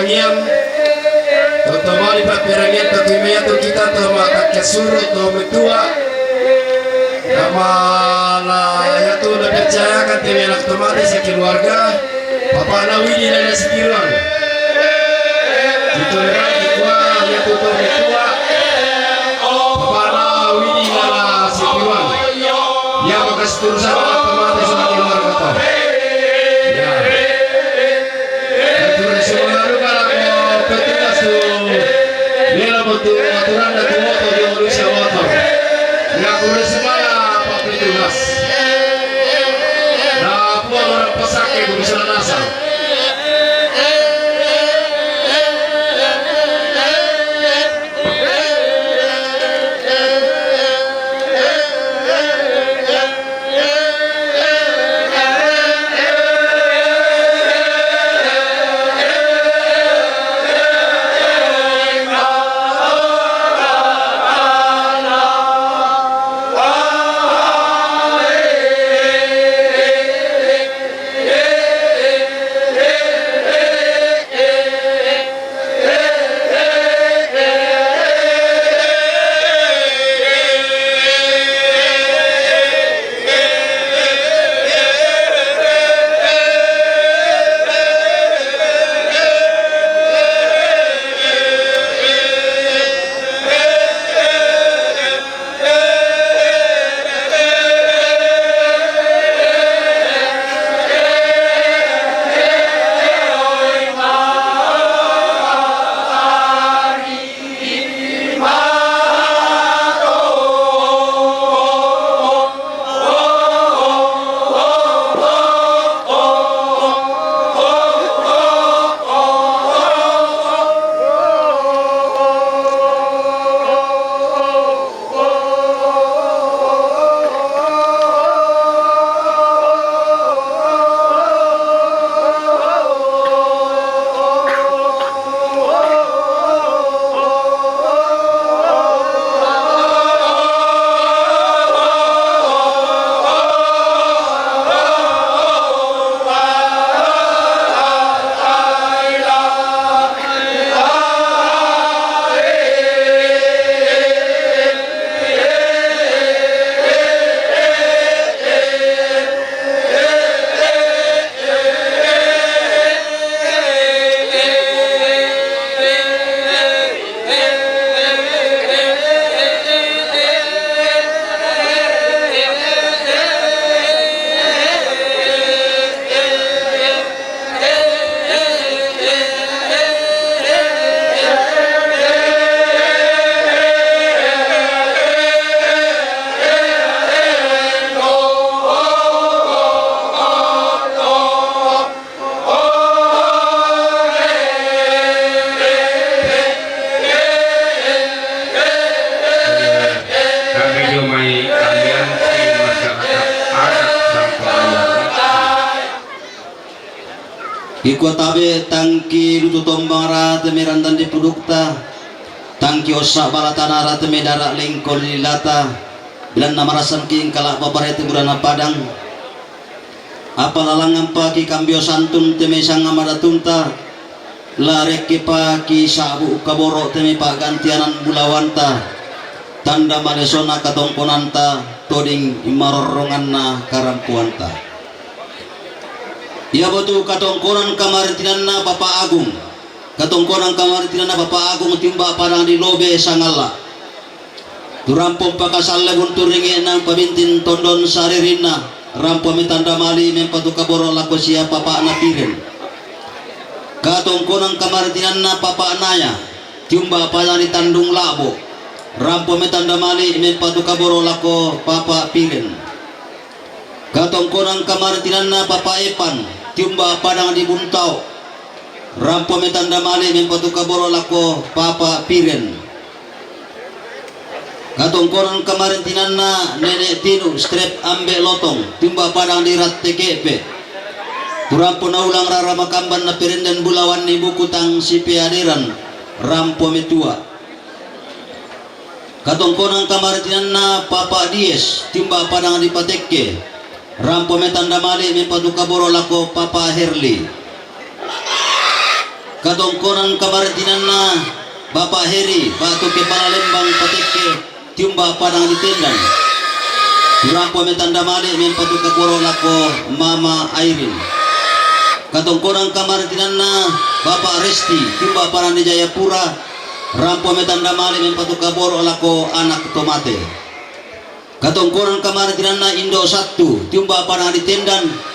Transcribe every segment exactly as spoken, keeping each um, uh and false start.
Iam, to, to mali papperangiang to kimaya to kita to matakkasuro to metua. Kamala yatu napercayakan te melak to mate sekeluarga. Papana Widi nana Sikiruan. Itu lerang kikua yatu to metua. Papana Widi nana Sikiruan. Ya, maka seterusnya to mate sekeluarga to. Ya. Atura sumanga' duka lako petugas tu, melo mo tu aturanna tu oto dio Indonesia Motor. Atura sumanga' Pak Petugas. Na Puang orang pasake guru sana nasang. Kami jumai aliansi masyarakat adat Sampalayan. Ikua tabe tangki lutu tombang rate me randan di pudukta, tangki ossa bala tana rate me dara lengko lilata, bilanna marasan ki engkala paparete burana padang. Apa lalangngan paki kambio santun te mai sangnga madatunta, la rekke paki sabu kaboro te mai paggantianan bulawanta, tanda malesona katongkonanta, toding marorronganna karampuanta. Ia botu katongkonan kamaritinanna Bapak Agung, katongkonan kamaritinanna Bapak Agung tiumba padang di Lobe Sangalla. Turampo pakasalle buntu ringe'na pabintin tondon saririnna, rampo metanda mali mempatu kaboro lako sia papa'na Piren. Katongkonan kamaritinanna papa'naya, tiumba padang di Tandung Labo, rampo metanda mali mempatu kaboro lako papa Piren. Katongkonan kamaritinanna papa Epan, tiumba padang di Buntao, rampo metanda mali mempatu kaboro lako papa Piren. Katongkonan kamaritinanna nene Tinu strep ambe Lotong, tiumba padang di Ratte Ke'pe. Turampo naulang rara makamban na perenden bulawan ni buku tang sipeaderan, rampo metua. Katongkonan kamaritinanna papa Dies, tiumba padang di Patekke, rampo metanda mali mempatu kaboro lako papa Herli. Katongkonan kamarintinanna Bapak Heri, batu kepala lembang Patekke, tiumba padang di Tendan. Turampo metandamali mempatu kaboro lako Mama Airin. Katongkonan kamarintinanna Bapak Resti, tiumba padang di Jayapura, rampo metandamali mempatu kaboro lako anak tomate. Katongkonan kamarintinanna Indo Sattu, tiumba padang di Tendan.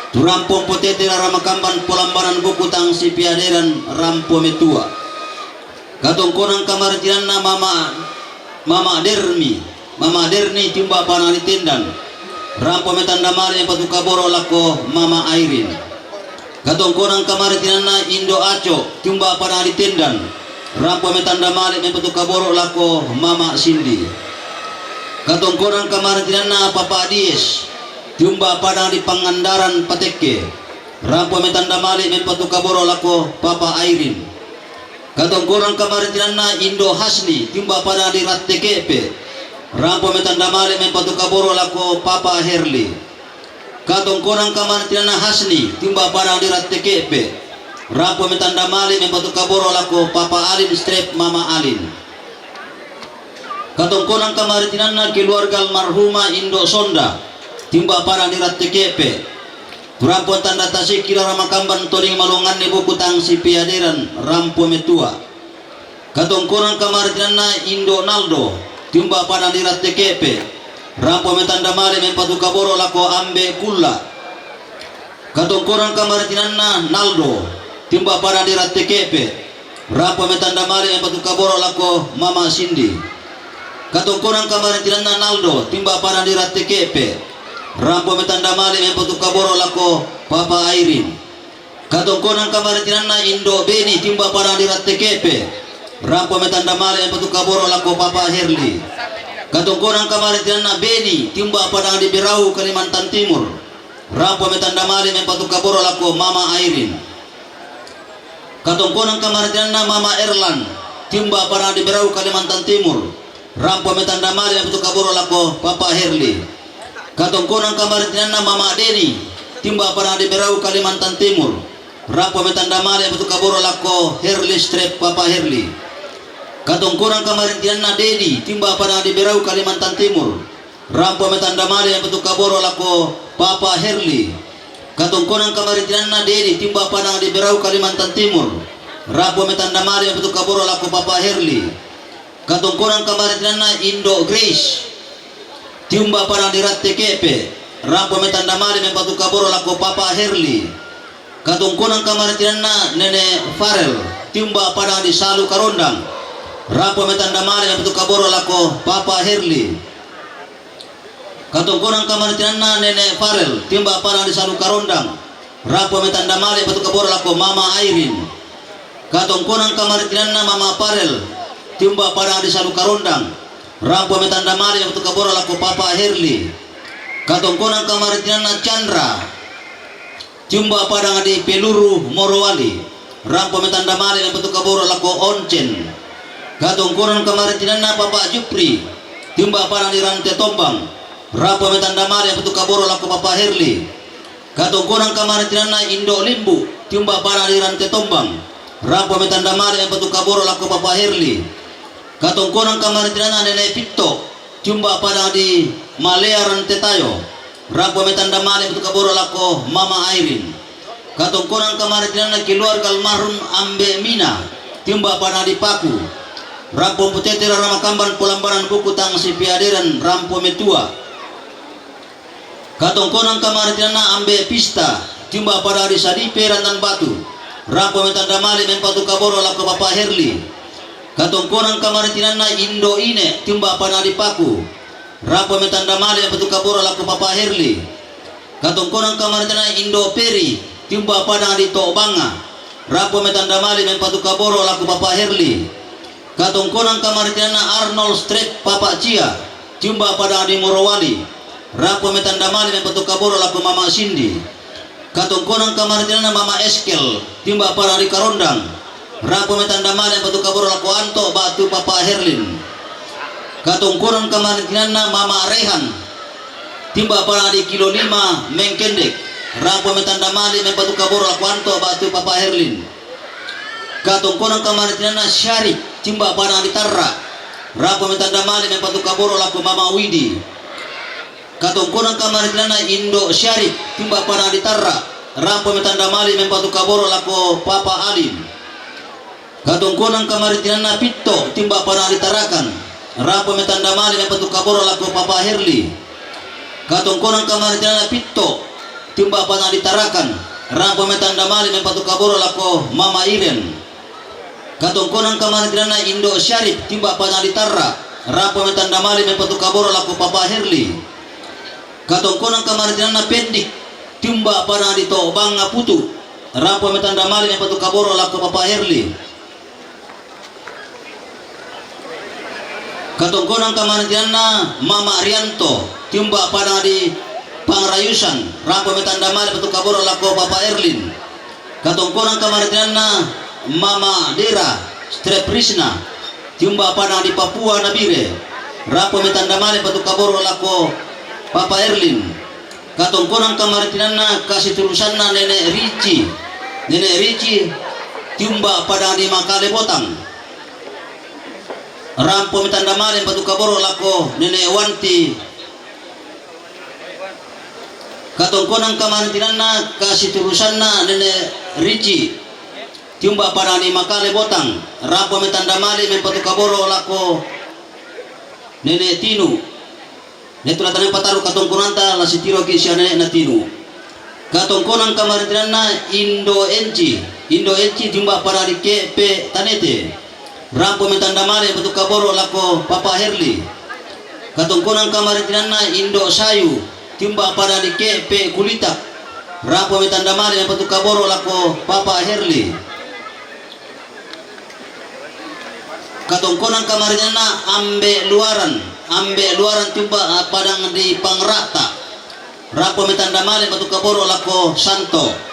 Turampo mpotete rara makamban polambanan buku tang sipiaderan rampo metua. Katongkonan kamarintinanna Mama, Mama Dermi, Mama Derni, tiumba padang di Tendan. Rampo metandamali mempatu kaboro lako Mama Airin. Katongkonan kamarintinanna Indo Aco, tiumba padang di Tendan. Rampo metandamali mempatu kaboro lako Mama Sindi. Katongkonan kamarintinanna Papa Dies, tiumba padang di Pangandaran Patekke. Rampo metandamali mempatu kaboro lako Papa Airin. Katongkonan kamarintinanna Indo Hasni, tiumba padang di Ratteke'pe. Rampo metandamali mempatu kaboro lako Papa Herli. Katongkonan kamarintinanna Hasni, tiumba padang di Ratteke'pe. Rampo metandamali mempatu kaboro lako Papa Alin strep Mama Alin. Katongkonan kamarintinanna keluarga almarhumah Indo Sonda, tiumba padang di Ratteke'pe. Turampo tanda tasikki rara makamban toding malonganni buku tang sipiaderan rampo metua. Katongkonan kamarintinanna Indo Naldo, tiumba padang di Ratteke'pe. Rampo metandamali mempatu kaboro lako Ambe Kulla. Katongkonan kamarintinanna Naldo, tiumba padang di Ratteke'pe. Rampo metandamali mempatu kaboro lako Mama Sindi. Katongkonan kamarintinanna Naldo, tiumba padang di Ratteke'pe. Rampo metandamali mempatu kaboro lako Papa Airin. Katongkonan kamarintinanna Indo Beni, tiumba padang di Ratteke'pe. Rampo metandamali mempatu kaboro lako Papa Herli. Katongkonan kamarintinanna Beni, tiumba padang di Berau, Kalimantan Timur. Rampo metandamali mempatu kaboro lako Mama Airin. Katongkonan kamarintinanna Mama Erlan, tiumba padang di Berau, Kalimantan Timur. Rampo metandamali mempatu kaboro lako Papa Herli. Katongkonan kamarintinanna Mama Deni, tiumba padang di Berau, Kalimantan Timur. Rampo metandamali mempatu kaboro lako Herli strep Papa Herli. Katongkonan kamarintinanna Dedi, tiumba padang di Berau, Kalimantan Timur. Rampo metandamali mempatu kaboro lako Papa Herli. Katongkonan kamarintinanna Dedi, tiumba padang di Berau, Kalimantan Timur. Rampo metandamali mempatu kaboro lako Papa Herli. Katongkonan kamarintinanna Indo Grace, tiumba padang di Ratteke'pe. Rampo metandamali mempatu kaboro lako Papa Herli. Katongkonan kamarintinanna Nene Farel, tiumba padang di Salu Karondang. Rampo metandamali mempatu kaboro lako Papa Herli. Katongkonan kamarintinanna Nene Farel, tiumba padang di Salu Karondang. Rampo metandamali mempatu kaboro lako Mama Airin. Katongkonan kamarintinanna Mama Farel, tiumba padang di Salu Karondang. Rampo metandamali mempatu kaboro lako Papa Herli. Katongkonan kamarintinanna Chandra, tiumba padang di Peluru, Morowali. Rampo metandamali mempatu kaboro lako Oncen. Katongkonan kamarintinanna Papa Jupri, tiumba padang di Rante Tombang. Rampo metandamali mempatu kaboro lako Papa Herli. Katongkonan kamarintinanna Indo Limbu, tiumba padang di Rante Tombang. Rampo metandamali mempatu kaboro lako Papa Herli. Katongkonan kamarintinanna Nene Pitto, tiumba padang di Malea, Rante Tayo. Rampo metandamali mempatu kaboro lako Mama Airin. Katongkonan kamarintinanna keluarga almarhum Ambe Mina, tiumba padang di Paku. Rampo mpotete rara makamban polambanan buku tang sipiaderan rampo metua. Katongkonan kamarintinanna Ambe Pista, tiumba padang di Sadipe, Randan Batu. Rampo metandamali mempatu kaboro lako Papa Herli. Katongkonan kamarintinanna Indo Ine, tiumba padang di Paku. Rampo metandamali mempatu kaboro lako Papa Herli. Katongkonan kamarintinanna Indo Peri, tiumba padang di Tobanga. Rampo metandamali mempatu kaboro lako Papa Herli. Katongkonan kamarintinanna Arnold strep Papa Cia, tiumba padang di Morowali. Rampo metandamali mempatu kaboro lako Mama Sindi. Katongkonan kamarintinanna Mama Eskel, tiumba padang di Karondang. Rampo metandamali mempatu kaboro lako Anto batu Papa Herlin. Katongkonan kamarintinanna Mama Rehan, tiumba padang di Kilo Lima, Mengkendek. Rampo metandamali mempatu kaboro lako Anto batu Papa Herlin. Katongkonang kamaritinanna Syarif, timba padang di Tarra. Rampo metanda male mempatu kaboro lako Mama Widi. Katongkonang kamaritinanna Indo Syarif, timba padang di Tarra. Rampo metanda male mempatu kaboro lako Papa Alin. Katongkonang kamaritinanna Pitto, timba padang di Tarakan. Rampo metanda male mempatu kaboro lako Papa Herli. Katongkonang kamaritinanna Pitto, timba padang di Tarakan. Rampo metanda male mempatu kaboro lako Mama Iren. Katongkonang kamaritinanna Indo Syarif, timba padang di Tarra. Rampo metanda male mempatu kaboro lako Papa Herli. Katongkonang kamaritinanna Pendik, timba padang di Tobang Putu. Rampo metanda male mempatu kaboro lako Papa Herli. Katongkonang kamaritinanna Mama Rianto, timba padang di Pangrayusan. Rampo metanda male mempatu kaboro lako Papa Erlin. Katongkonang kamaritinanna Mama Dera, Strep Risna, timba padang di Papua Nabire. Rampo metanda male mempatu kaboro lako Papa Erlin. Katongkonang kamaritinanna kasiturusanna Nenek Rici. Nenek Rici, timba padang di Makale Botang. Rampo metanda male mempatu kaboro lako Nenek Wanti. Katongkonang kamaritinanna kasiturusanna Nenek Rici, timba padang di Makale Botang. Rampo metanda male mempatu kaboro lako Nenek Tinu. Netu latana pataru katongkonanta la sitiroki sia Nenek na Tinu. Katongkonang kamaritinanna Indo Enci. Indo Enci, timba padang di Kepe Tanete. Rampo metanda male mempatu kaboro lako Papa Herli. Katongkonang kamaritinanna Indo Sayu, timba padang di Kepe Kulitak. Rampo metanda male mempatu kaboro lako Papa Herli. Katongkonang kamaritinanna Ambe Luaran. Ambe Luaran, timba padang di Pangrata. Rampo metanda male mempatu kaboro lako Santo.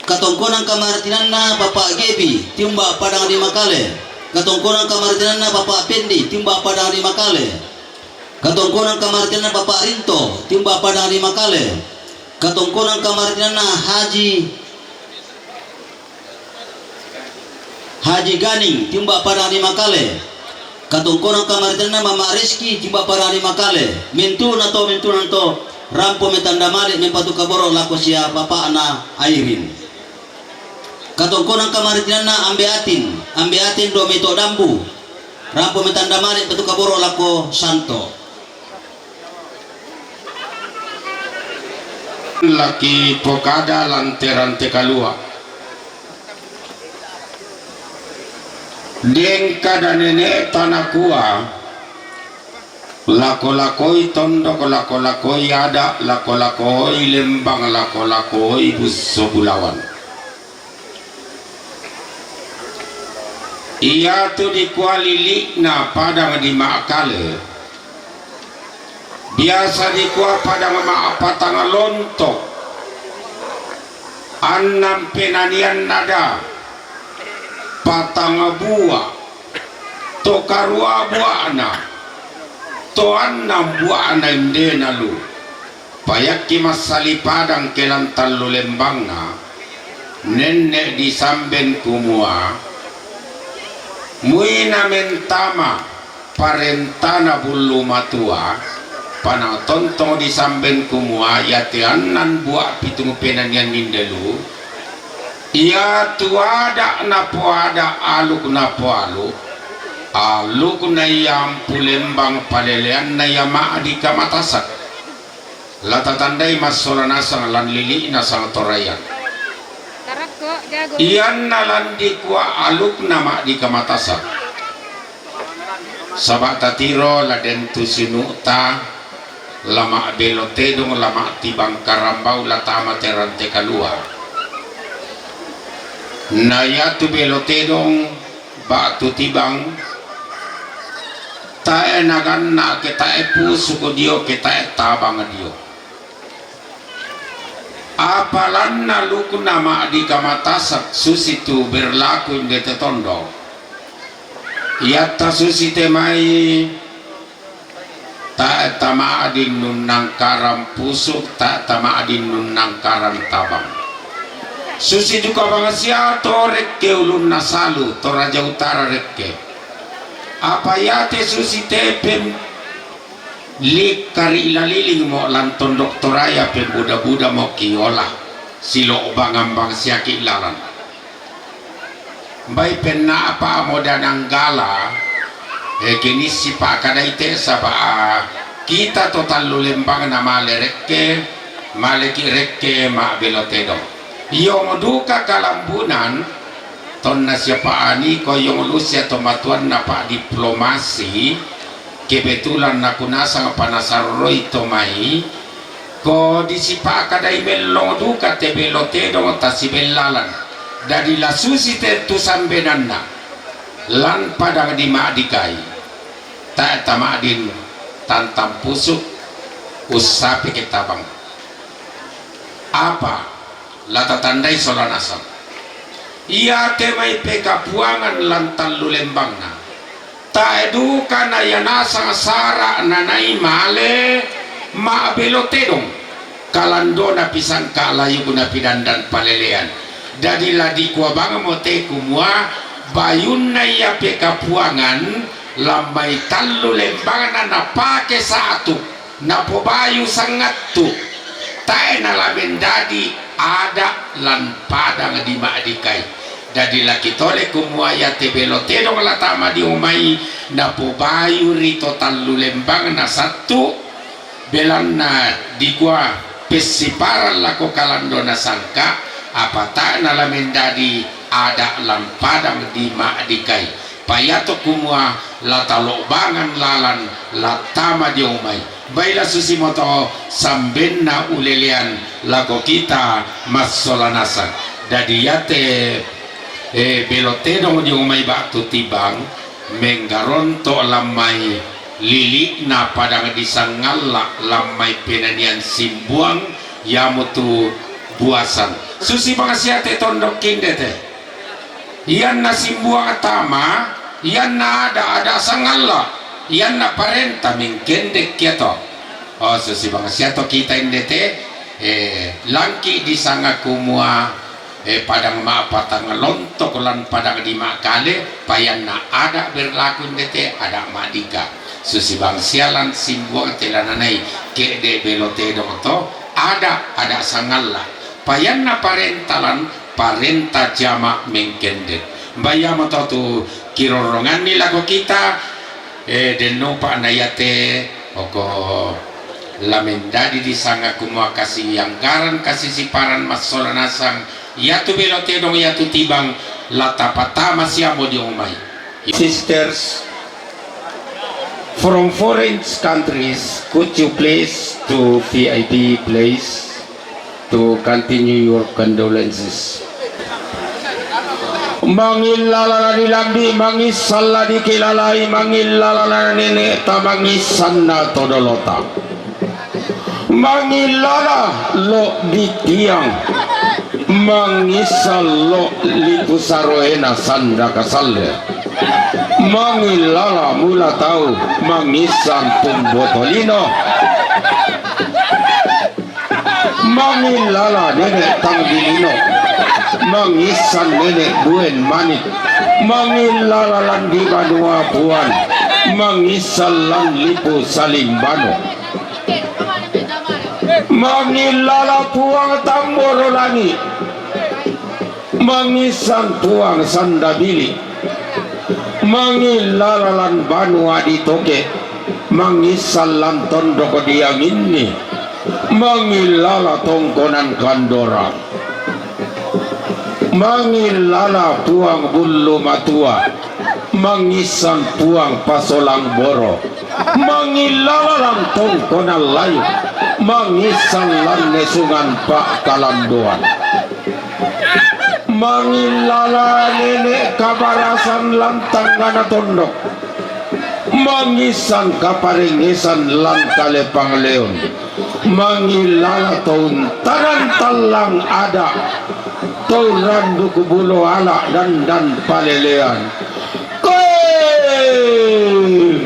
Katongkonang kamaritinanna Papa Gebi, timba padang di Makale. Katongkonang kamaritinanna Papa Pendi, timba padang di Makale. Katongkonang kamaritinanna Papa Rinto, timba padang di Makale. Katongkonang kamaritinanna Haji Haji Ganing, timba padang di Makale. Katongkonang kamaritinanna Mama Reski, timba padang di Makale. Mentuna to, mentuna to, rampo metanda male mempatu kaboro lako sia bapakna Airin. Katongkonang kamaritinanna Ambe Atin, Ambe Atin do Meto Dambu. Rampo metanda male mempatu kaboro lako Santo. Laki pokada lante-rante kalua. Dengka da nene tanakua, lako-lakoi tondok, lako-lakoi ada, lako-lakoi lembang, lako-lakoi busso bulawan. Iatu dikua lili'na padang di Makale, biasa dikua padang ma'patang lonto. Annang penanianna da, patang bua, to karua bua'na, to annang bua'na indena lu. Payakki massali padang ke lan tallu lembangna, nenne' disamben kumua, muina mentama parentana bullu matua, pana tontong disamben kumua, iate annan bua pitung penanian nindelu, iatu ada' napoada', aluk napoaluk, alukna ia ampu lembang, paleleanna ia ma'di kamatasak. La tatandai massola nasang lan lili'na sangtoraian. Ianna lan dikua alukna ma'di kamatasak. Saba' tatiro la den tu sinu'ta, la ma'belo tedong, la ma'tibang karambau, la tama te rante kalua. Na iatu belo tedong ba'tu tibang, tae' naganna ke tae' pusuko dio, ke tae' tabang dio. Apalanna lukna ma'di kamatasak susitu berlaku inde te tondok. Iatta susi te mai, tae' tama'din nunnangkaran pusuk, tae' tama'din nunnangkaran tabang. Susi duka bangsia to rekke ulunna Salu, Toraja Utara rekke. Apa iate susi te pem likkari lalilingmo lan tondok Toraja pembuda-buda mo kiola. Silo bangambang siaki lalan. Mbai penna'pa moda nanggala, e, kini sipakadai te saba, a, kita to tallu lembang na male rekke, maleki rekke ma'belo tedong. Iyong duka kalambunan, tonna siapa ani ko iyong lusia to matuanna pa diplomasi, kebetulan nakunasang panasarroi to mai, ko disipakadai mellong duka te belo tedong tasibellalan. Dadi lasusi te tu sambenanna lan padang di ma'dikai. Ta tama'din tantang pusu ussapi ke tabang. Apa la tatandai sola nasang. Iate mai pekapuangan lan tallu lembangna. Tae duka na ia nasang sara nanai male ma'belo tedong. Kalandona pisangka layuku napidandan palelean. Dadi la dikua bangmo te kumua bayunna ia pekapuangan lammai tallu lembangna napake sa'tu. Napobayu sangattu, tae nala mendadi ada lan padang di ma'dikai. Dadi lakitole kumua iate belo tedong latama di umai napobayu ri to tallu lembangna sattu, belanna dikua pessiparan lako kalandona sangka, apa tae nala mendadi ada lan padang di ma'dikai. Payato kumua la talo'bangan lalan la tama di umai. Baila susimoto sambenna ulelean lako kita massola nasang. Dadi iate, e, belo tedong di umai ba'tu tibang, menggaronto lammai lili'na padang di sangalla lammai penanian simbuang, iamotu buasan. Susi bangsiate tondok kinde te. Ianna simbuang tama, ianna ada, ada sangalla, ianna parenta mengkendek kiato. O, susi bangsiato kita inde te, e, langki disanga kumua, e, padang ma'patang lontok lan padang di ma'kale, payanna ada berlaku inde te, ada ma'dika. Susi bangsia lan simbuang te lananai, ke'de belo tedong to, ada, ada sangalla. Payanna parenta lan parenta jama mengkendek. Mbai iamoto tu kiroronganni lako kita, e, dennopa na iate oko la mendadi disanga kumua kasi anggaran kasi siparan massola nasang iatu belo tedong iatu tibang la tapatama siamo di umai. Sisters from foreign countries, could you please to V I P place to continue your condolences? Mangillala la dilambi, mangissalla dikilalai, mangillala la nene ta mangissanna to dolota. Mangillala lo di tiang, mangissa lo lipu saroena sanda kasalle. Mangillala mula tau, mangissan tumbo tolino. Mangillala nenek tanggi lino, mangissan nenek buen manik. Mangillala lan di banua puan, mangissan lan lipu salimbano. Mangillala puang tamboro langi, mangissan puang sandabili. Mangillala lan banua di toke, mangissan lan tondok dianginni. Mangillala tongkonan kandora. Mangillala puang bullu matua, mangissan puang pasolang boro. Mangillala lan tongkonan layu, mangissan lan nesungan pa'kalandoan. Mangillala nenek kabarasan lan tangngana tondok, mangissan kaparengngesan lan kalepangleon. Mangillala to untaran tallang ada, to randuk bulo ala dandan palelean. Koe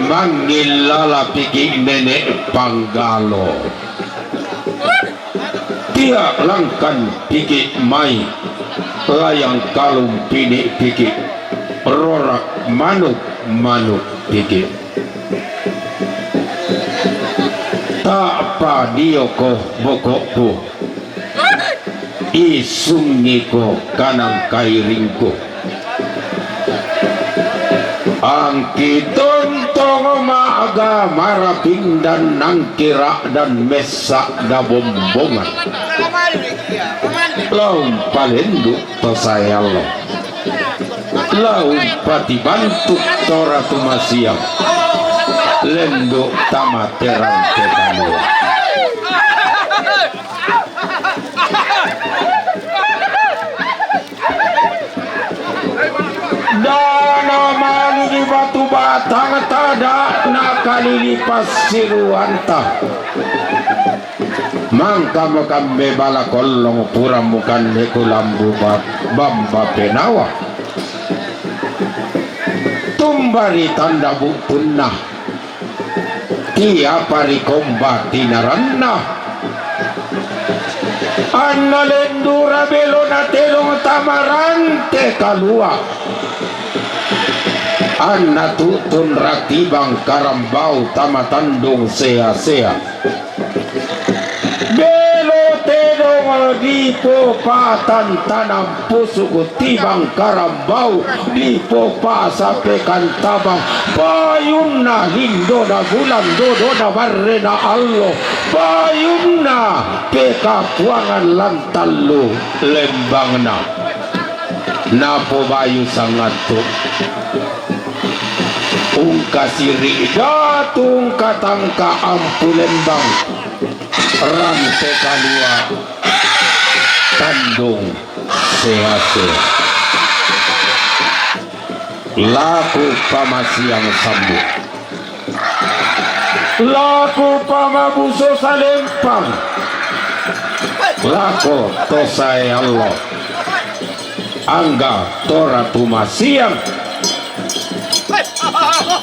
mangillala piki nenek panggalo. Tiak langkan piki mai. Layang kalumpini piki, rorak manuk-manuk piki. Ta'pa diyo ko bokokku, isungiko kanang kairingku. Angki tontong ma'ga marapingdan, angki ra'dan messa' dabombongan. Lao umpalendu' to sae allo. Lao umpatibantuk to Ratu Masiang. Lendu' tama terang te kalua. Dana manu di batu batang, tada' nakalilipas siruanta. Mangka mukambe bala kollong, pura mukanne kulambu ba-, bamba penawa. Tumbari tanda bu'tunna. Tiapa ri komba tinaranna. Anna lendura belona tedong tamarante kalua. Anna tu'tun ratibang karambau tamatandung sea-sea. Belo tedong dipopatantanang pusu' tibang karambau, dipopasappekan tabang, payunna lindona bulan, dodona barrena allo, payunna pekapuangan lan tallu lembangna. Napobayu sangattu. Ungkasiri' datu ungkatangka ampu lembang, rante kalua tandung sea-sea. Laku pamasiang sambu. Laku pamabuso salempang. Lako to sae allo. Angga to Ratu Masiang.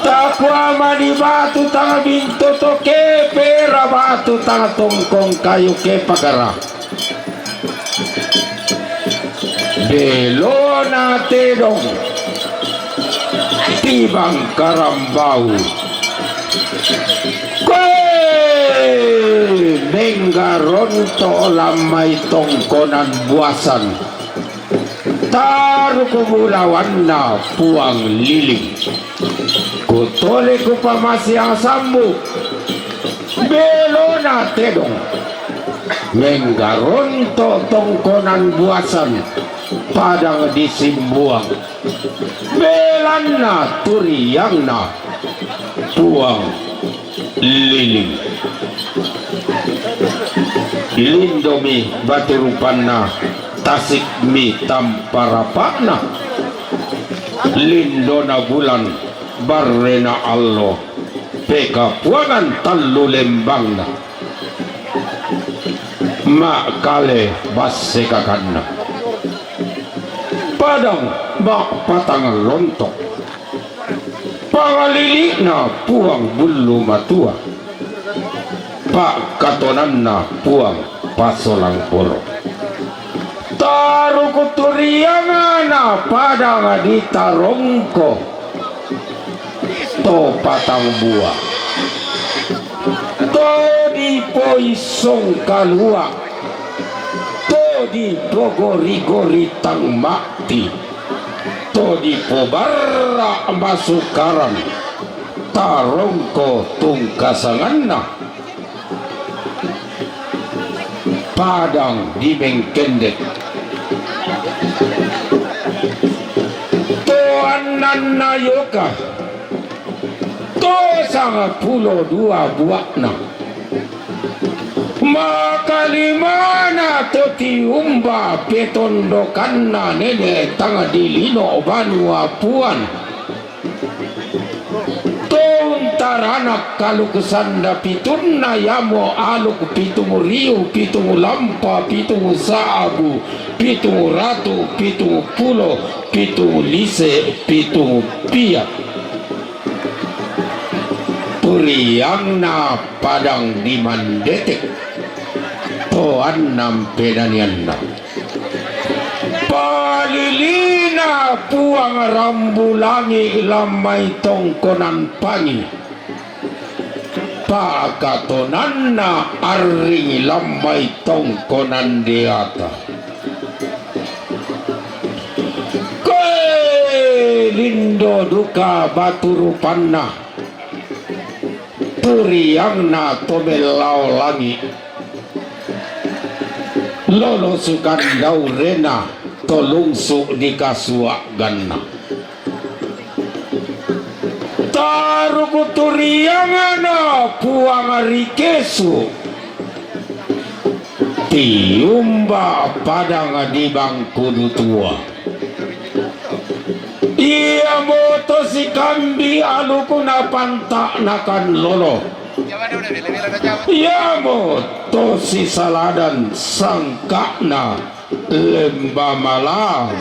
Takua mani batu tang binto to kepera, batu tang tongkong kayu kepakara. Belona tedong tibang karambau. Koe menggaronto' lammai tongkonan buasan. Taruku bulawanna Puang Liling. Kutole kupamasiang sambu. Belona tedong. Menggaronto' tongkonan buasan padang di Simbuang. Belanna turiangna Puang Liling. Lindomi batu rupanna, tasikmi tampa rapa'na. Lindona bulan, barrena allo, pekapuangan tallu lembangna. Ma'kale basse kakanna. Padang ma'patang lonto'. Pangalili'na Puang Bullu Matua. Pa'katonanna Puang Pasolang Boro. Taruku turiangna padang ditarongko. To patang bua. To dipoissong kalua. To dipogori-gori tang ma'ti. To dipobarra' masukaran. Tarongko tungkasanganna. Padang di Mengkendek. To annanna yoka, to sangpulo dua bua'na. Makalimana to tiumba petondokanna nene' tang dilino banua Puang. To untaranak aluk sanda pitunna, iamo aluk pitung riu, pitung lampa, pitung sa'bu, pitung ratu, pitung pulo, pitung lise, pitung pia. Turiangna padang di Mandetek, to annang penanianna. Pa- Lilina Puang Rambulangi lan mai tongkonan Pangi. Pakatonanna arringi lan mai tongkonan deata. Koe lindo duka batu rupanna, turiangna to mellao langi, lolo sukan daurena to lungsu di kasuagganna. Taruku turiangna Puang ri kesu, tiumba padang di Bangkudu Tua. Iamoto sikambi aluku napanta'nakan lolo. Iamoto sisaladan sangka'na Lemba Malang.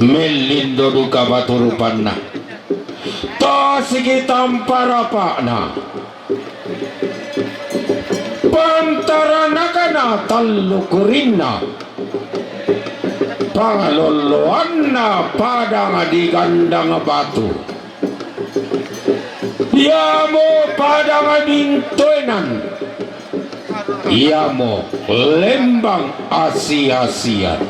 Mellindo duka batu rupanna, to sikitampa rapa'na, pantaranakna tallu kurinna, pangalolloanna padang di Gandang Batu. Iamo padang bintoenan, iamo lembang asi-asian,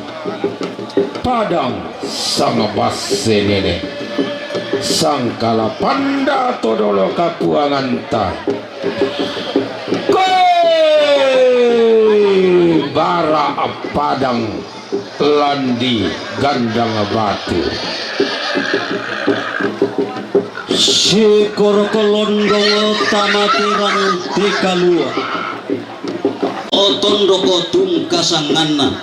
padang sangbasse nene, sangkala panda to dolo kapuanganta. Koe bara padang lan di Gandang Batu. Sikoroko londong tamaterang tikalua. O tondoko tungka sanganna.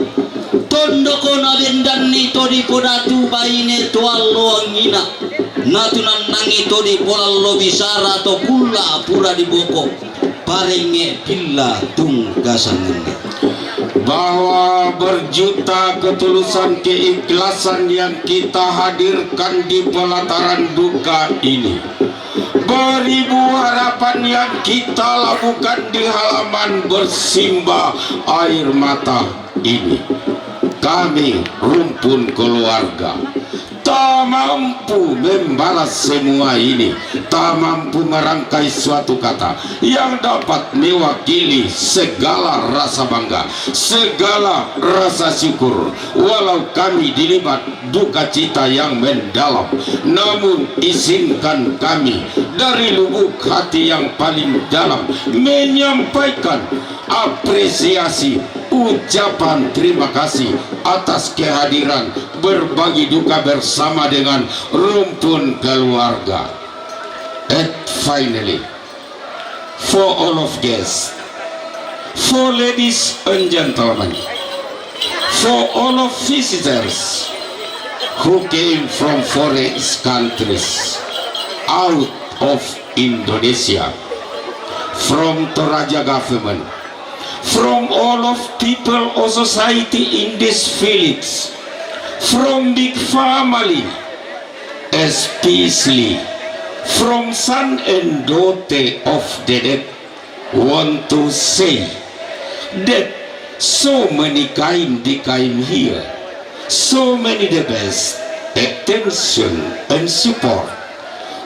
Tondoko nabendanni to dipodatu baine to alloangina. Natunannangi to dipolallo bisara to kulla pura diboko. Parengnge pilla tungka sanganna. Bahwa berjuta ketulusan keikhlasan yang kita hadirkan di pelataran duka ini, beribu harapan yang kita labuhkan di halaman bersimba air mata ini, kami rumpun keluarga tak mampu membalas semua ini, tak mampu merangkai suatu kata yang dapat mewakili segala rasa bangga, segala rasa syukur. Walau kami dilibat duka cita yang mendalam, namun izinkan kami dari lubuk hati yang paling dalam menyampaikan apresiasi, ucapan terima kasih atas kehadiran berbagi duka bersama dengan rumpun keluarga. And finally, for all of guests, for ladies and gentlemen, for all of visitors who came from foreign countries, out of Indonesia, from Toraja government, from all of people or society in this village, from big family, especially from son and daughter of the dead, want to say that so many kind they came here, so many the best attention and support.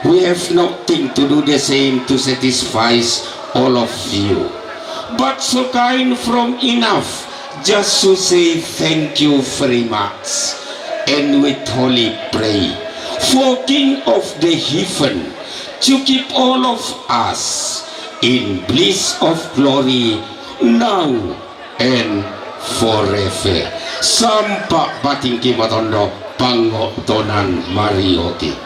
We have nothing to do the same to satisfy all of you. But so kind from enough just to say thank you very much. And with holy pray for King of the heaven to keep all of us in bliss of glory now and forever. Sampa patingki matondo pangotonan marioti.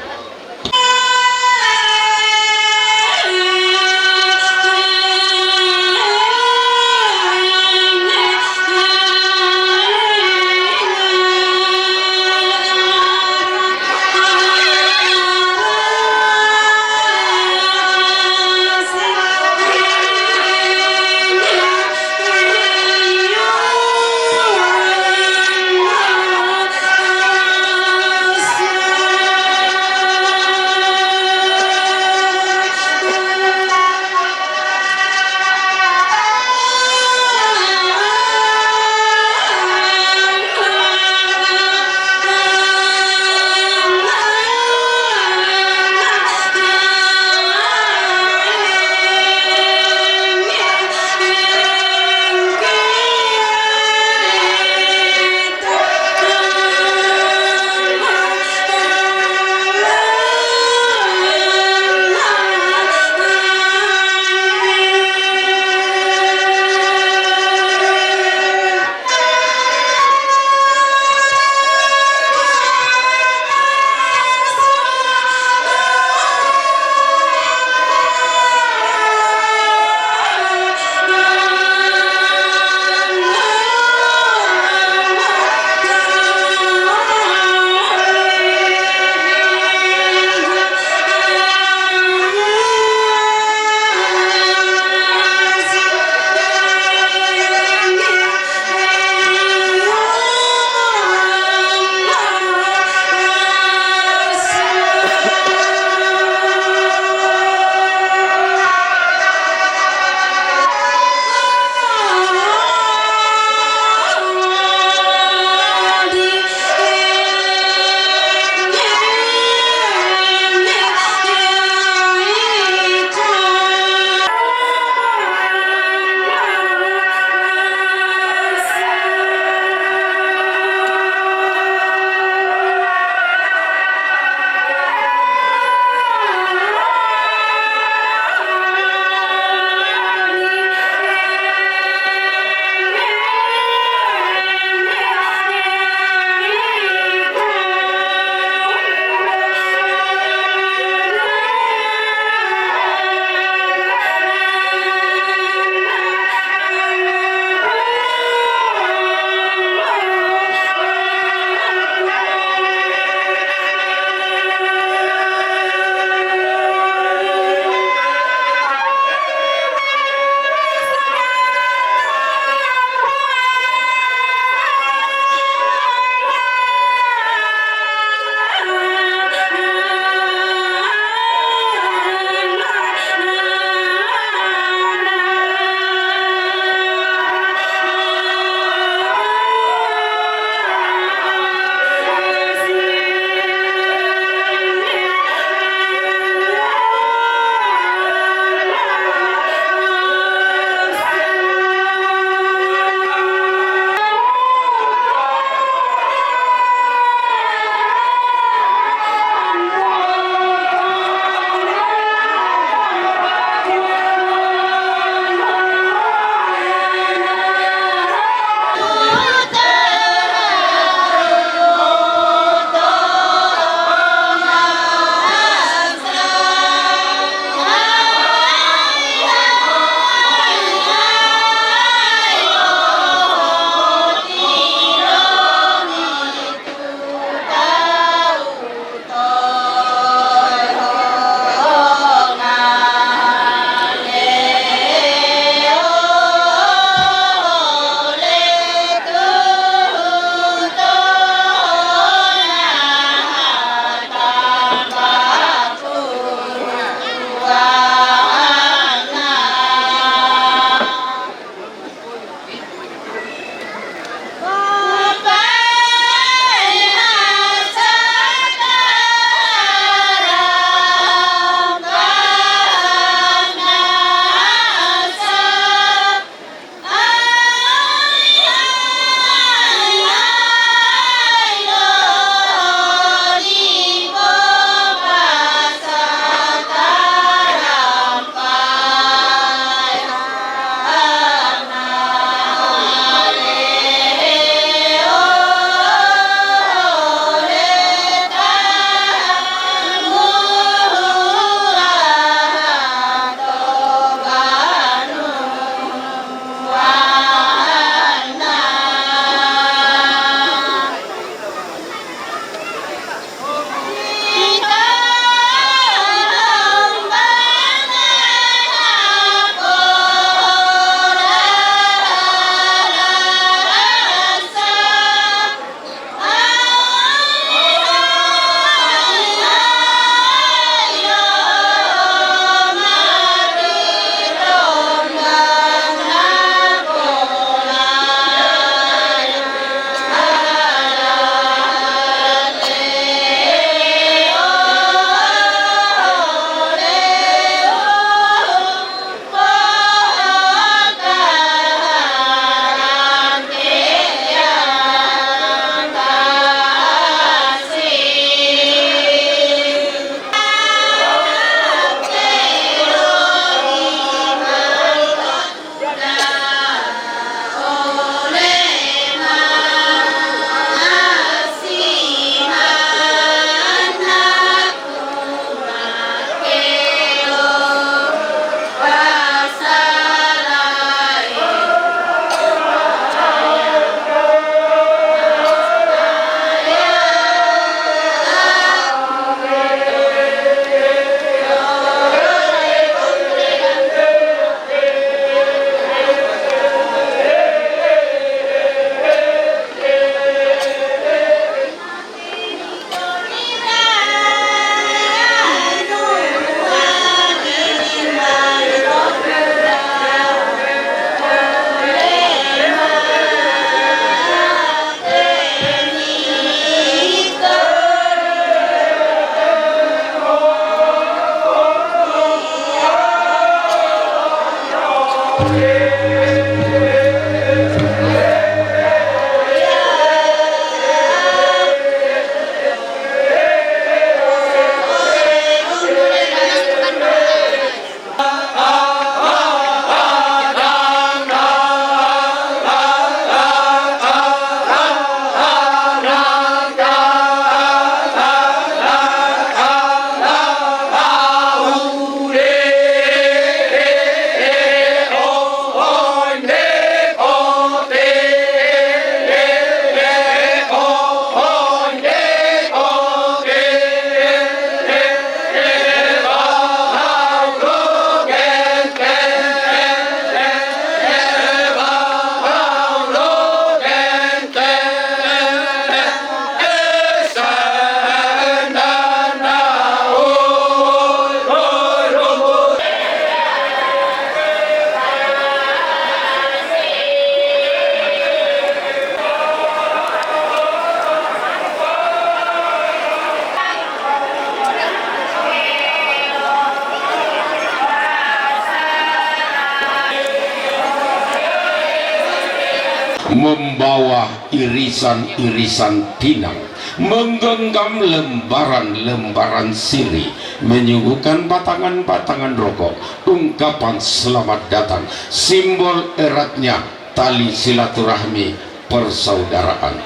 Membawa irisan-irisan pinang, menggenggam lembaran-lembaran siri, menyuguhkan batangan-batangan rokok, ungkapan selamat datang, simbol eratnya tali silaturahmi persaudaraan.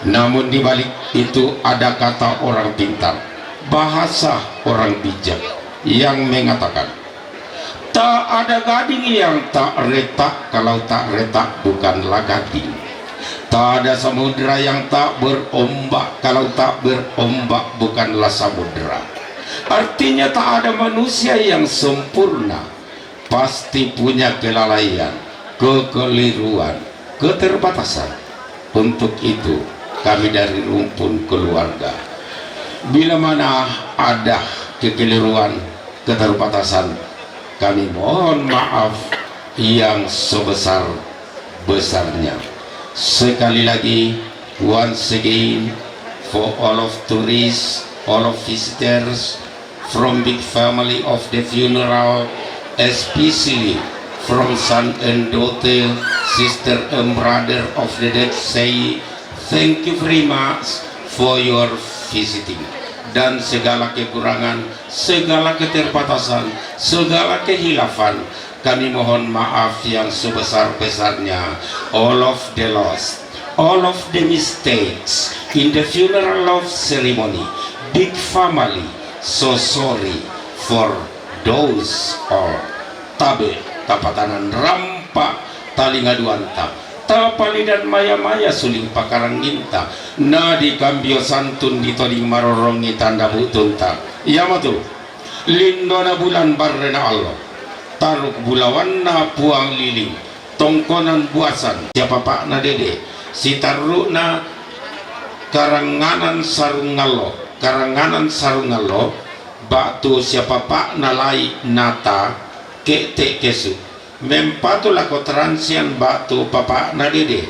Namun di balik itu ada kata orang pintar, bahasa orang bijak yang mengatakan, tak ada gading yang tak retak, kalau tak retak bukanlah gading. Tak ada samudera yang tak berombak, kalau tak berombak bukanlah samudera. Artinya tak ada manusia yang sempurna, pasti punya kelalaian, kekeliruan, keterbatasan. Untuk itu, kami dari rumpun keluarga, bila mana ada kekeliruan, keterbatasan, kami mohon maaf yang sebesar-besarnya. Sekali lagi, once again, for all of tourists, all of visitors, from big family of the funeral, especially from son and daughter, sister and brother of the dead, say thank you very much for your visiting. Dan segala kekurangan, segala keterbatasan, segala kehilafan, kami mohon maaf yang sebesar-besarnya. All of the lost, all of the mistakes in the funeral of ceremony, big family, so sorry for those all. Tabe, tapatanan rampa, talinga duanta, tapalidan maya-maya suling pakaranginta, na di kambio santun di toding marorongi tanda butunta. Yamatu, lindona bulan barrena allo, taruk bulawanna puang liling, tongkonan buasan, siapapakna dede, sitarrukna karanganan sarungallo, karanganan sarungallo, ba'tu siapapakna lai nata, ke'te kesu, mempatu lako transian ba'tu papakna dede,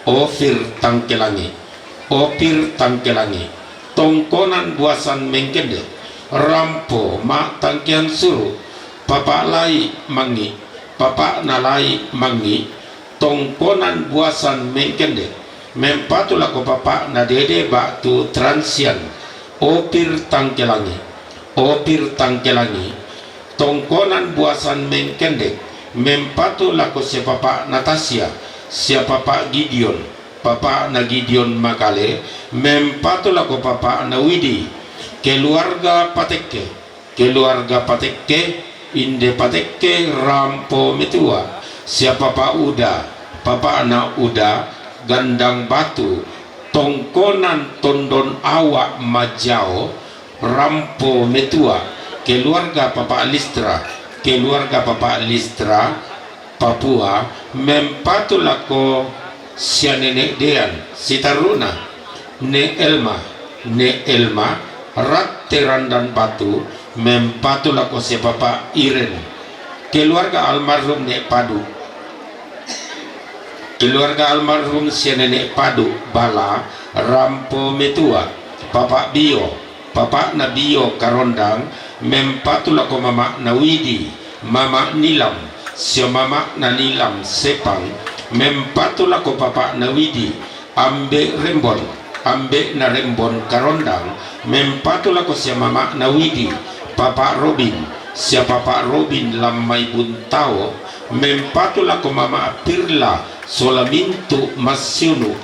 opir tangkelangi, opir tangkelangi, tongkonan buasan mengkende, rampo ma tangkean suru, papak lai mangi, papakna lai mangi, tongkonan buasan mengkende, mempatu lako papakna dede ba'tu transian, opir tangkelangi, opir tangkelangi, tongkonan buasan mengkende, mempatu lako siapapakna Tasya, siapapak Gideon, papakna Gideon Makale, mempatu lako papakna Widi, keluarga Patekke, keluarga Patekke, inde Patekke rampo metua, siapapa Uda, papakna Uda, gandang batu, tongkonan tondon awak majao, rampo metua, keluarga papa Listra, keluarga papa Listra, Papua, mempatu lako sia nenek Dean, sitarrukna, ne Elma, ne Elma, ratte randan batu, mempatu lako siapapa Iren, keluarga almarhum ne Padu, keluarga almarhum sia nenek Padu, bala, rampo metua, papa Bio, papakna Bio Karondang, mempatu lako mama'na Widi, mama Nilam, sio mama'na Nilam Sepang, mempatu lako papakna Widi, ambe Rembon, ambe'na Rembon Karondang, mempatu lako sia mama'na Widi, papa Robin, sia papa Robin Lammai Buntao, mempatu lako mama Pirla, sola mintu massiunu,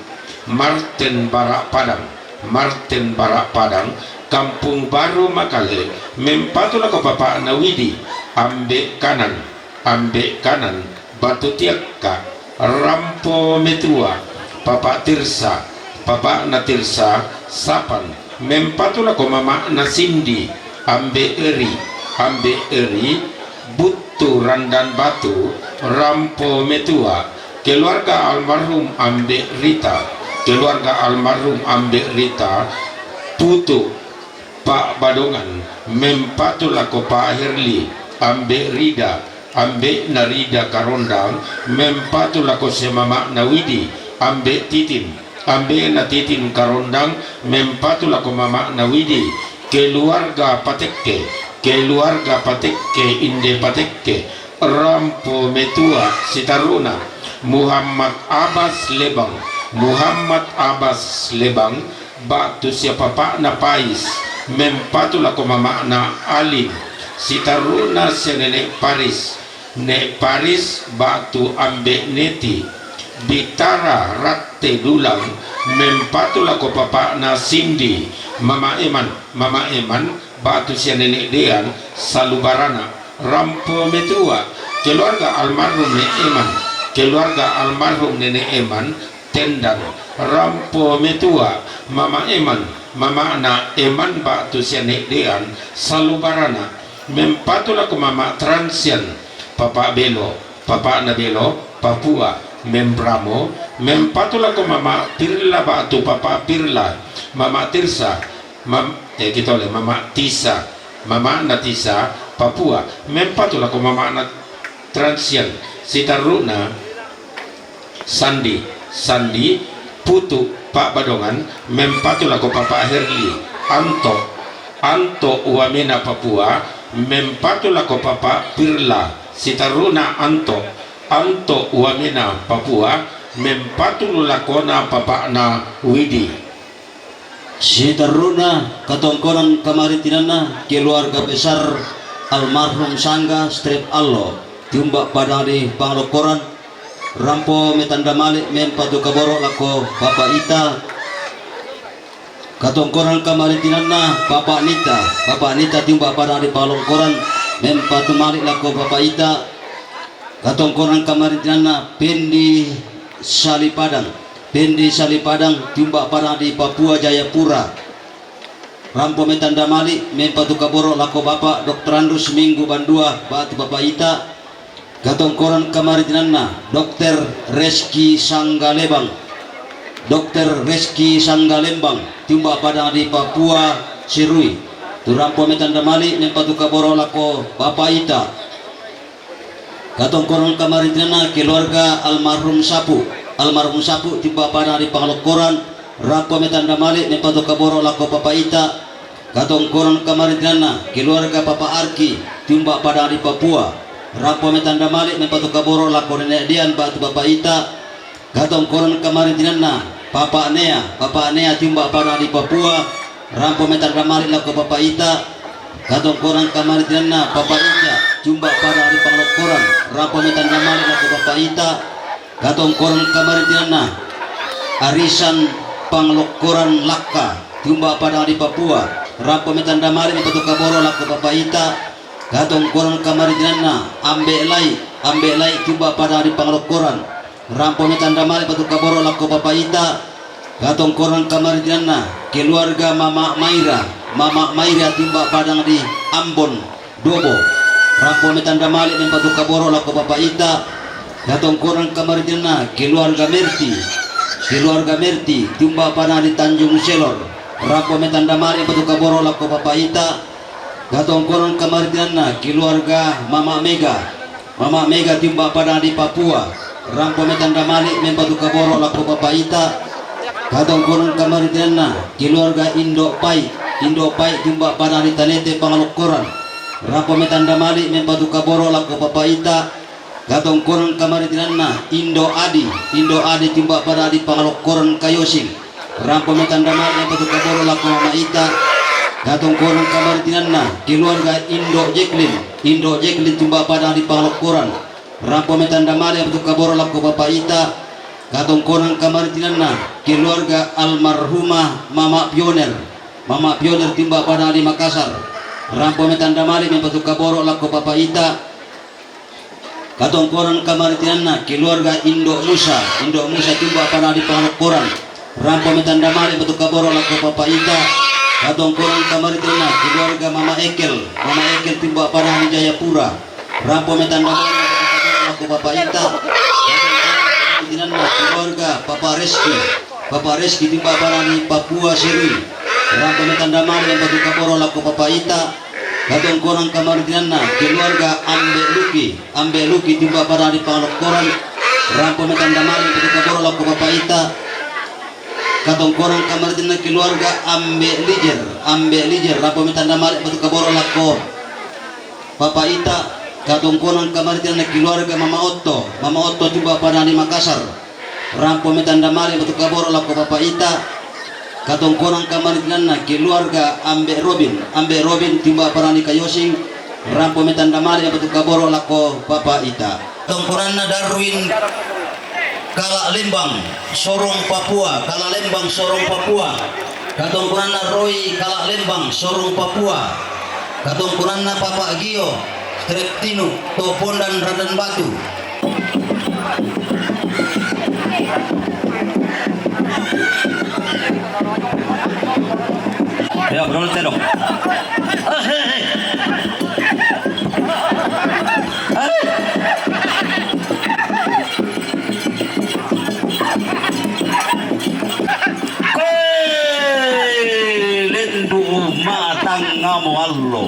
Marten Barak Padang. Marten Barak Padang, Kampung Baru Makale, mempatu lako papakna Widi, ambe Kanan, ambe Kanan, Batu Tiakka, rampo metua, papa Tirsa, papakna Tirsa, Sapan, mempatu lako mama'na Sindi, ambe Eri, ambe Eri, Buttu Randan Batu, rampo metua, keluarga almarhum ambe Rita, keluarga almarhum ambe Rita, putu, Pak Badongan, mempatu lako Pak Herli, ambe Rida, ambe'na Rida Karondang, mempatu lako sia mama'na Widi, ambe Titin, ambe'na Titin Karondang, mempatu lako mama'na Widi, keluarga Patekke, keluarga Patekke, inde Patekke, Rampo metua, sitaru'na Muhammad Abbas Lebang. Muhammad Abbas Lebang, ba'tu sia papa'na Pais, mempatu lako mama'na Alim, sitaru'na sia nene' Paris, ne' Paris ba'tu ambe' Neti, Bitara Ratte Dulang, mempatu lako papa'na Sindi, mama Eman, mama Eman, ba'tu sia nene' Dean, salubarana. Rampo metua, keluarga almarhum ne' Eman, keluarga almarhum nene' Eman, Tendang. Rampo metua, mama Eman, mama'na Eman ba'tu sia nene' Dean, salubarana. Mempatu lako mama Transian, papa Belo, papa'na Belo, Papua, membramo, mempatu lako mama Pirla ba'tu papa Pirla, mama Tirsa, mam-, eh, kitole, mama Tisa, mama'na Tisa, Papua, mempatu lako mama'na Transian, sitaru'na Sandi, Sandi, Putu, Pak Badongan, mempatu lako papa Herli, Anto, Anto Wamena Papua, mempatu lako papa Pirla, sitaru'na Anto, Anto Wamena Papua, mempatu lakona papa'na Widi. Sitaru'na katongkonan kamarintinanna keluarga besar almarhum Sangga Strep Allo, tiumba padang di Panglokkoran, rampo metanda mali mempatu kaboro lako Papa Ita. Katongkonan kamarintinanna Papa Nita, Papa Nita tiumba padang di Panglokkoran, mempatu mali lako Papa Ita. Katongkonan kamarintinanna Pendi Salipadang, Pendi Salipadang tiumba padang di Papua Jayapura. Rampo metanda mali mempatu kaboro lako Bapak Doktor Andrus Minggu Bandua ba'tu Papa Ita. Katongkonan kamarintinanna Doktor Reski Sanggalebang, Doktor Reski Sanggalembang tiumba padang di Papua Sirui. Tu rampo metanda mali mempatu kaboro lako Papa Ita. Katongkonan kamarintinanna keluarga almarhum Sapu, almarhum Sapu tiumba padang di Panglokkoran, rampo metanda mali mempatu kaboro lako Papa Ita. Katongkonan kamarintinanna keluarga Papa Arki tiumba padang di Papua, rampo metanda mali mempatu kaboro lako nene' Dian ba'tu Papa Ita. Katongkonan kamarintinanna Papa Nea, Papa Nea tiumba padang di Papua, rampo metanda mali lako Papa Ita. Katongkonan kamarintinanna Papa Ica tiumba padang di Panglokkoran, rampo metanda mali lako Papa Ita. Katongkonan kamarintinanna arisan Panglokkoran Lakka tiumba padang di Papua, rampo metanda mali mempatu kaboro lako Papa Ita. Katongkonan kamarintinanna Ambe' Lai, Ambe' Lai tiumba padang di Panglokkoran, rampo metanda mali mempatu kaboro lako Papa Ita. Katongkonan kamarintinanna keluarga Mama Maira, Mama Maira tiumba padang di Ambon, Dobo, rampo metanda mali mempatu kaboro lako Papa Ita. Katongkonan kamarintinanna keluarga Merti, keluarga Merti tiumba padang di Tanjung Selor, rampo metanda mali mempatu kaboro lako Papa Ita. Katongkonan kamarintinanna keluarga Mama Mega, Mama Mega tiumba padang di Papua, rampo metanda mali mempatu kaboro lako Papa Ita. Katongkonan kamarintinanna keluarga Indo Pai, Indo Pai tiumba padang di Tanete Panglokkoran, rampo metanda mali mempatu kaboro lako Papa Ita. Katongkonan kamarintinanna Indo Adi, Indo Adi tiumba padang di Panglokkoran Kayosing, rampo metanda mali mempatu kaboro lako Mama Ita. Katongkonan kamarintinanna keluarga Indo Jeklin, Indo Jeklin tiumba padang di Panglokkoran, rampo metanda mali mempatu kaboro lako Papa Ita. Katongkonan kamarintinanna keluarga almarhumah Mama Pioner, Mama Pioner tiumba padang di Makassar, rampo metanda mali mempatu kaboro lako Papa Ita. Katongkonan kamarintinanna keluarga Indo Musa, Indo Musa tiumba padang di Panglokkoran, rampo metanda mali mempatu kaboro lako Papa Ita. Katongkonan kamarintinanna keluarga Mama Ekel, Mama Ekel tiumba padang di Jayapura, rampo metanda mali mempatu kaboro lako Papa Ita. Katongkonan kamarintinanna keluarga Papa Reski, Papa Reski tiumba padang di Papua Sirui, rampo metanda mali mempatu kaboro lako Papa Ita. Katongkonan kamarintinanna keluarga Ambe' Luki, Ambe' Luki tiumba padang di Panglokkoran, rampo metanda mali mempatu kaboro lako Papa Ita. Katongkonan kamarintinanna keluarga Ambe' Lijer, Ambe' Lijer rampo metanda mali mempatu kaboro lako Papa Ita. Katongkonan kamaritinan keluarga Mama Otto, Mama Otto Tumba Padang di Makassar. Rampo me tanda mali batu kaboro lako Papa Ita. Katongkonan kamaritinan keluarga Ambe Robin, Ambe Robin Tumba Padang di Kayosing. Rampo me tanda mali batu kaboro lako Papa Ita. Katongkonanna Darwin Kala Lembang, Sorong Papua, Kala Lembang, Sorong Papua. Katongkonanna Roy Kala Lembang, Sorong Papua. Katongkonanna Papa Gio, Treptinu, Topondan Radan Batu. Ya, bro, tedong. Koe lendu matangngamo allo.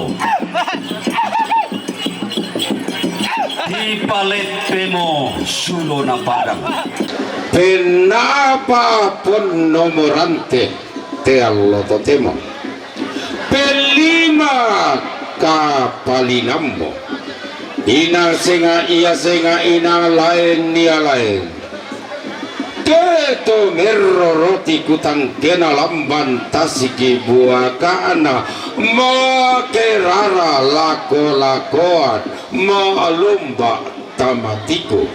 Tipaleppemo sulona padang. Pennapa ponnomo rante te allo totemo. Pellima kapalinammo. Inang senga ia senga inang laen ia laen. Ke to merro roti kutangkena lamban tasiki buakana make rara lako-lakoan ma lomba tamatiku.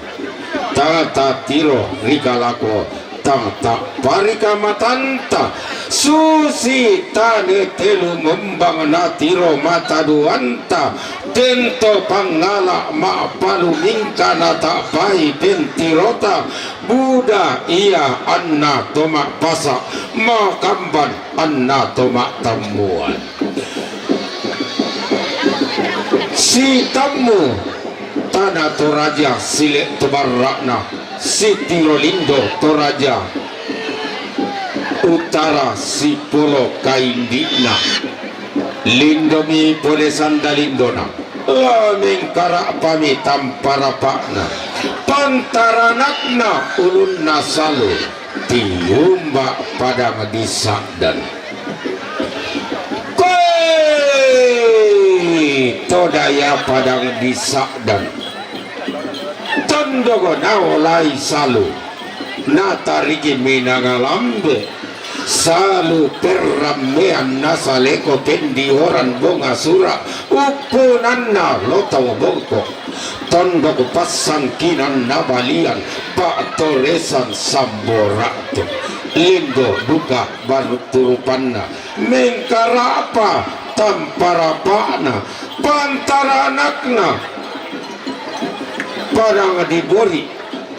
Tang tatiro rikalako tang tapparika matanta susi tane telu membang natiro mata duanta tento pangala ma'palu mingka nata'pai pentirota buda ia anna to ma'pasa makamban anna to ma'tammuan. Sitammu tana Toraja sile to barra'na, sitiro lindo Toraja utara sipolo kaindi'na. Lindomi pole sanda lindona, la mengkara'pami tamparapa'na, pantaranakna ulunna salu. Tiumba padang di Sa'dan. Koe to daya padang di Sa'dan. Tondok naolai salu. Natariki minanga lambe. Salu perrammean nasaleko pendioran bonga sura. Ukkunanna lotong bongko. Tondok passangkinan nabalian, pa'toresan sambora'tu. Lindo duka baru turupanna, mengkara'pa tamparapa'na, pantaranakna, padang di Bori,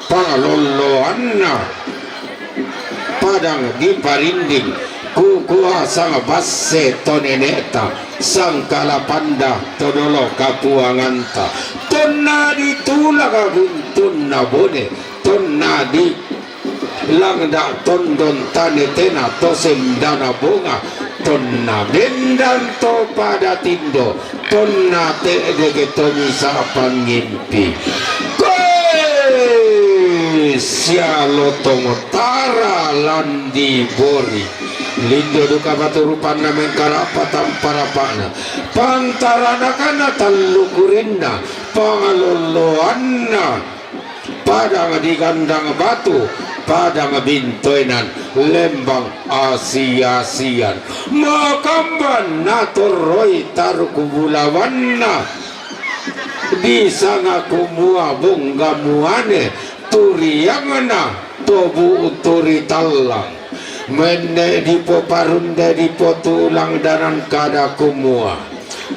pangalolloanna, padang di Parinding, kukua sang basse to nene'ta, sang kalapanda to dolo kapuanganta, tonna di Tulak Buntunna Bone, tonna di Langda Tondon Tane Tena to sendana bonga, tonna bendan to pada tindo, tonna te'deke to misa pangngimpi. Koe sia lotong tara landi Bori. Lindo duka batu rupanna mengkara'pa tamparapa'na. Pantaranakna tallu kurinna, pangalolloanna padang di Gandang Batu, padang Bintoenan, Lembang Asia-Asian. Makamban natorroi taruku bulawanna di sanga kumua bongga muane turiangna tobu turi tallang. Menne dipoparunde dipotulang danan kada kumua.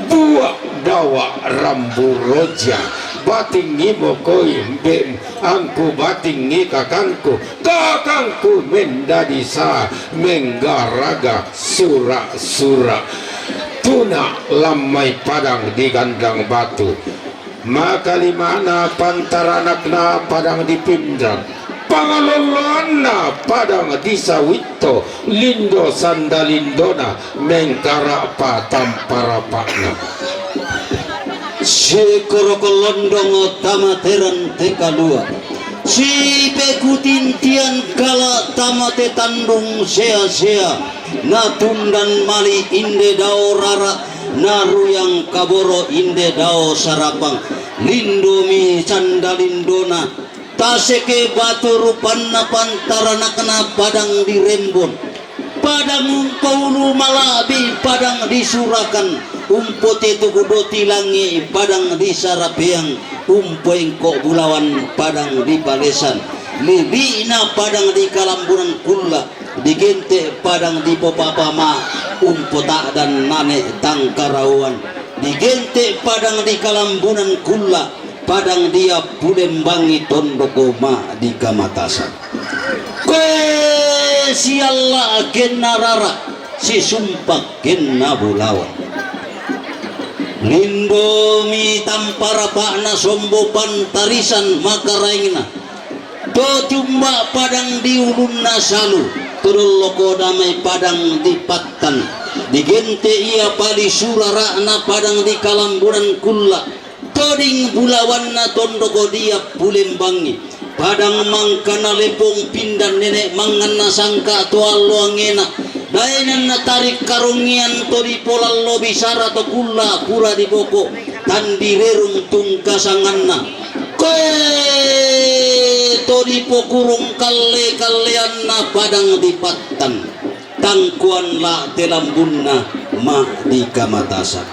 Buak dawa rambu roja, batingi mokoi mbe angku batingi kakangku, kakangku mendadi sa menggaraga sura-sura. Tuna lammai padang di Gandang Batu. Makalimana pantaranakna padang di Pinrang, pangalolloanna padang di Sawitto, lindo sanda lindona mengkara'pa tamparapa'na. Sikoroko londong tamateran tekalua, sipekutintian kala tamate tandung sea-sea, natundan mali inde dao rara, naruyang kaboro inde dao sarapang. Lindomi canda lindona, taseke batu rupanna pantaranakna padang di Rembon. Padang umpoulu mala'bi padang di Surakan, umpotetu doti langi padang di Sarapeang, umpoengko bulawan padang di Palesan, lili'na padang di Kalambunan Kulla, digente padang di Popapama, umpota'dan nane tangkarauan, digente padang di Kalambunan Kulla, padang dia pulembangi tondoko ma di kamatasan. Koe sialla kenna rara, sisumpak kenna bulawan. Lindomi tampa rapa'na sombo pantarisan makaraengna. To tumba padang di ulunna salu, to dolloko damai padang di pattan. Digente ia pali surara'na padang di Kalambunan Kulla. Toding bulawanna tondoko dia pulembangi. Padang mangkana lepong pindan nene manganna sangka to allo angena. Daenanna tarik karongian to dipolallo bisara to Kulla pura diboko, tandirerung tungkasanganna. Koe to dipokurung kalle-kalleanna padang di pattan. Tangkuan la telambunna ma di kamatasan.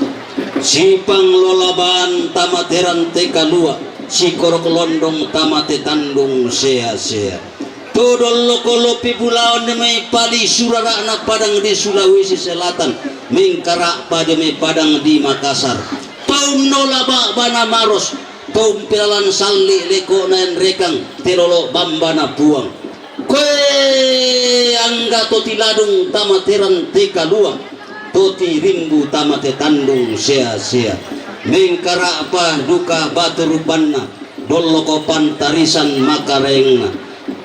Sipang lolaban tamateran te kalua, sikorok londong tamate tandung sea-sea. To dolloko lopi bulawan mai pali surara'na padang di Sulawesi Selatan, mengkara'pa dio mai padang di Makassar. Paunno laba bana maros, to umpelalan salli leko naen rekang telolo bambana Puang. Koe angga to tiladung tamateran te kalua, to tirimbu tamate tandung sea-sea. Mengkara'pa duka batu rupanna, dolloko pantarisan makaraengna.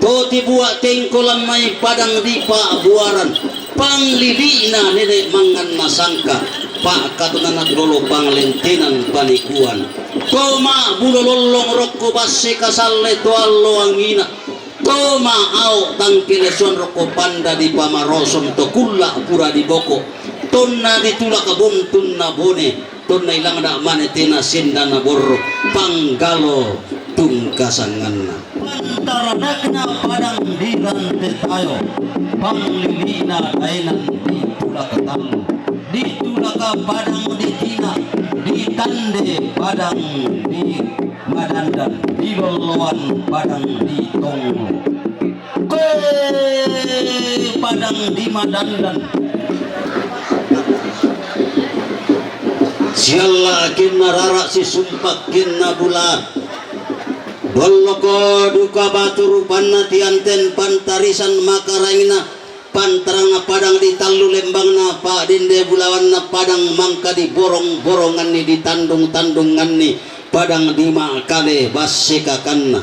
To tibua tengko lammai padang di pa'buaran, panglili'na nene manganna sangka, pa'katonanna to dolo panglentenan panikuan. To ma'bulo lollong rokko basse kasalle to allo angina. Toma ao tangkelesuan rokko panda di pamarosong to Kulla pura diboko. Tonna ditulak buntunna bone, tonna ilangda mane tena sendana borro, panggalo tungkasanganna. Pantaranakna padang di rante tayo, panglili'na daenan ditulak tallu, ditulak padang di tina, ditande padang di Madandan, dilolloan padang di Tonggo. Koe padang di Madandan. Sialla kenna rara, sisumpak kenna bula. Dolloko duka batu rupanna tianten pantarisan makaraengna. Pantarangna padang di tallu lembangna, pa'dende bulawanna padang mangka di borong-boronganni, di tandung-tandunganni padang di ma'kale basse kakanna.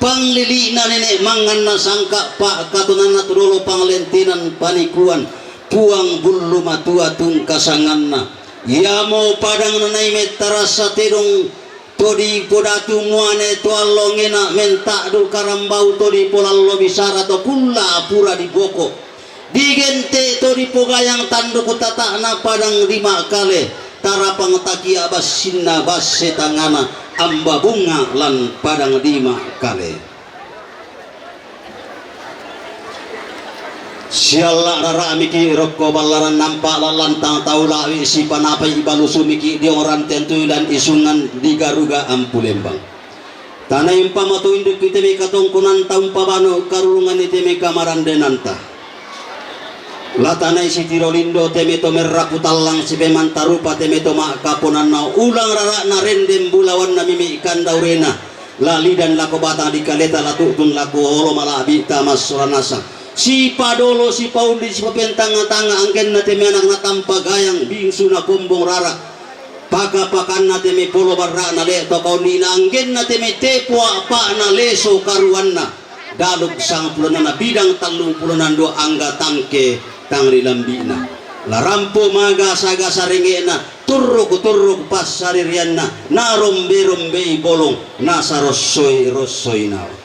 Panglili'na nene manganna sangka, pa'katonanna to dolo panglentenan panikuan, Puang bullu matua tungkasanganna. Iamo padang nanai mettarassa tedong to dipodatu muane to allo angena, menta'du karambau to dipolallo bisara to Kulla pura diboko. Digente to dipogayang tanduk tata'na padang di ma'kale, tarapang takia bassinna basse tangana, amba bunga lan padang di ma'kale. Sialla rara'miki rokko ballaran nampa lallantang tau lawi, sipanapai balusumiki diong ranten tuilan isungan di garuga ampu lembang. Tanai umpama to indukki teme katongkonanta, umpabano karurunganni teme kamarandenanta. La tanai sitiro lindo teme to merraku tallang, sipemantarupa teme to ma'kaponanna, ulang rara'na rendeng bulawanna mimi kandaurena. La lidan lako batang di kaleta, la tu'tun lako olo mala'bi'ta massola nasang. Sipadolo, sipaulli, sipapentanga-tanga anggenna teme anak natampa gayang, bingsuna kombong rara. Paka-pakanna teme polo barra'na le to kaunni'na, anggenna teme tepo a'pa'na leso karuanna. Daluk sangpulo ennanna, bidang tallung pulo ennang dua angga tangke tang ri lambi'na. La rampo magasa-gasa renge'na, turruk-turruk passaririanna, narombe-rombei bolong, nasarossoi-rossoi nao.